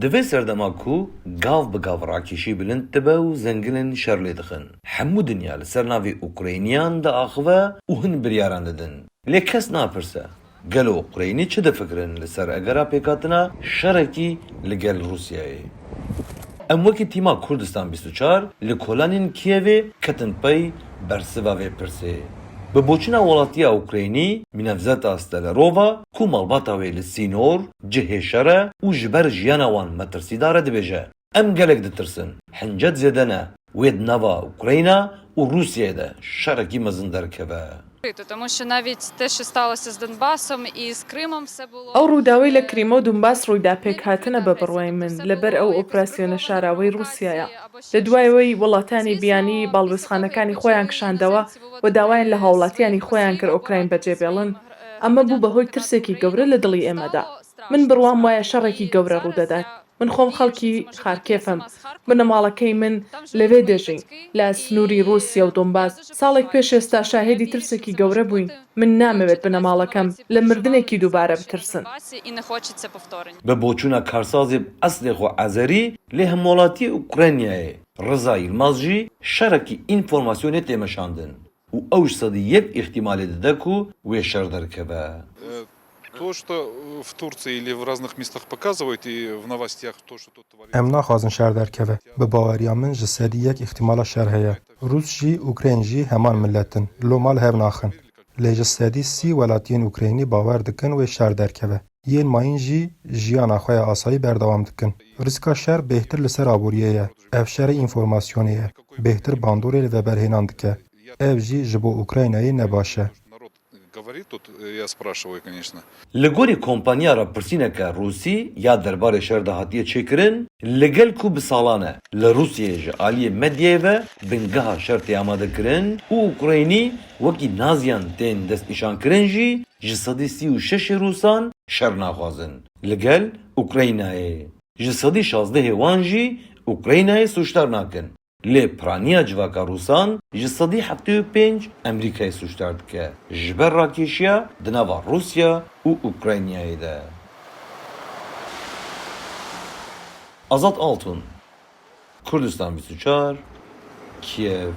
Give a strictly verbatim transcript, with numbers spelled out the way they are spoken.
Di vê serdema ku gav bi gav rakêşî bilind dibe û zengilên şer lê dixin, hemû dinya li ser navê Ukrayniyan diaxive û hin biryaran didin. Lê kes napirse, gelo Ukraynî çi difikirin li ser egera pêkhatina şerekî li gel Rûsyayê? Em wekî tîma Kurdistan bîst û çar li kolanên Kiyevê ketin pey bersiva vê pirsê. Bi boçûna welatiya Ukraynî Mînevzeta Stelerova ku malbata wê li sînor, cihê şer e û ji ber jiyana wan metirsîdar e dibêje, Em gelek ditirsin. Hincet zêde ne. Wê di nava Ukrayna û Rûsyayê de şerekî mezin derkeve. Тому що навіть те, що сталося з Донбасом і з Кримом, все було ئەو ڕووداوەی لە کریمە و دونباس ڕوویدا پێکهاتنە بە بڕوای من لەبەر ئەو ئۆپراسیۆنە شاراوەی ڕووسیایە. لە دوایەوەی وڵاتانی بیانی باڵوێزخانەکانی خۆیان کشاندەوە و داوایان لە هاوڵاتیانی خۆیان کرد ئۆکراین بەجێبێڵن. ئەمە بوو بە هۆی ترسێکی گەورە لە دڵی ئێمەدا. من بڕوام وایە شەڕێکی گەورە ڕوودەدات. من خۆم خەڵکی خارکێفم. بنەماڵەکەی من لەوێ دەژین، لە سنووری ڕووسیا و دۆنباس. ساڵێک پێش ئێستا شاهێدی ترسێکی گەورە بووین. من نامەوێت بنەماڵەکەم لە مردنێکی دووبارە بترسن. І не хочеться повторення. Bi boçûna karsazê bi eslê xwe Azerî lê hemwelatiyê Ukraynayê Riza Yilmaz jî şerekî înformasyonê tê meşandin û ew ji sedî yek îhtimalê dide ku wê şer derkeve. То, что в Турции или в разных местах показывают и в новостях, то, что тут творится. Em naxwazin şer derkeve. Bi baweriya min ji sedî yek îhtimala şer heye. Rûs jî, Ukrayn jî heman millet in. Loma li hev naxin. Lê ji sedî sî welatiyên Ukraynî bawer dikin wê şer derkeve. Yên mayîn jî jiyana xwe ya asayî berdewam dikin. Rîska şer bêhtir li ser aboriyê ye. Ev şerê înformasyonê ye. Bêhtir bandorê li veberhênan dike. Ev jî ji bo Ukraynayê ne baş e. Говорит тут, я спрашиваю, конечно. Li gorî kompanya rapirsîneke Rûsî ya derbarê şer de hatiye çêkirin, li gel ku bi salan e li Rûsyayê ji aliyê medyayê ve bingeha şer tê amadekirin û Ukraynî wekî naziyan tên destnîşankirin jî, ji sedî sî û şeşê Rûsan şer naxwazin. Li gel Ukraynayê, ji sedî şazdehê wan jî Ukraynayê sûcdar nakin. Lê piraniya civaka Rûsan ji sedî heftê û pênc Amerîkayê sûcdar dike ji ber rakêşiya di nava Rûsya û Ukraynayê de. Azad Altun, Kurdistan bîst û çar, Kiev.